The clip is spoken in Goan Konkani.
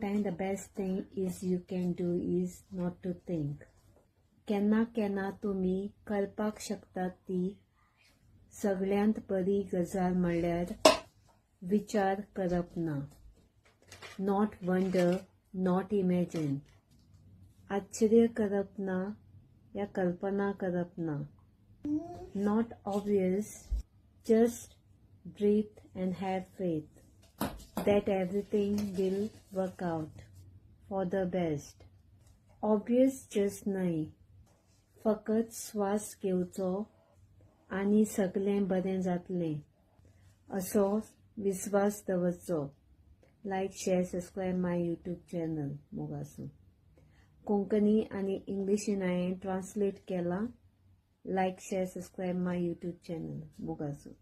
Sometimes the best thing is you can do is not to think. केन्ना केन्ना तुमी करपाक शकतात ती सगळ्यांत बरी गजाल म्हणल्यार विचार करप ना. Not wonder, not imagine. आश्चर्य करप ना या कल्पना करप ना. Not obvious, just breathe and have faith that everything will work out for the best. Obvious just न्हय, फकत स्वास घेवचो आनी सगळें बरें जातलें असो विस्वास दवरचो. Like, share, subscribe my YouTube channel. मोगासून. Konkani आनी इंग्लिशीन हांवें ट्रान्सलेट केलां. Like, share, subscribe my YouTube channel. मोगासून.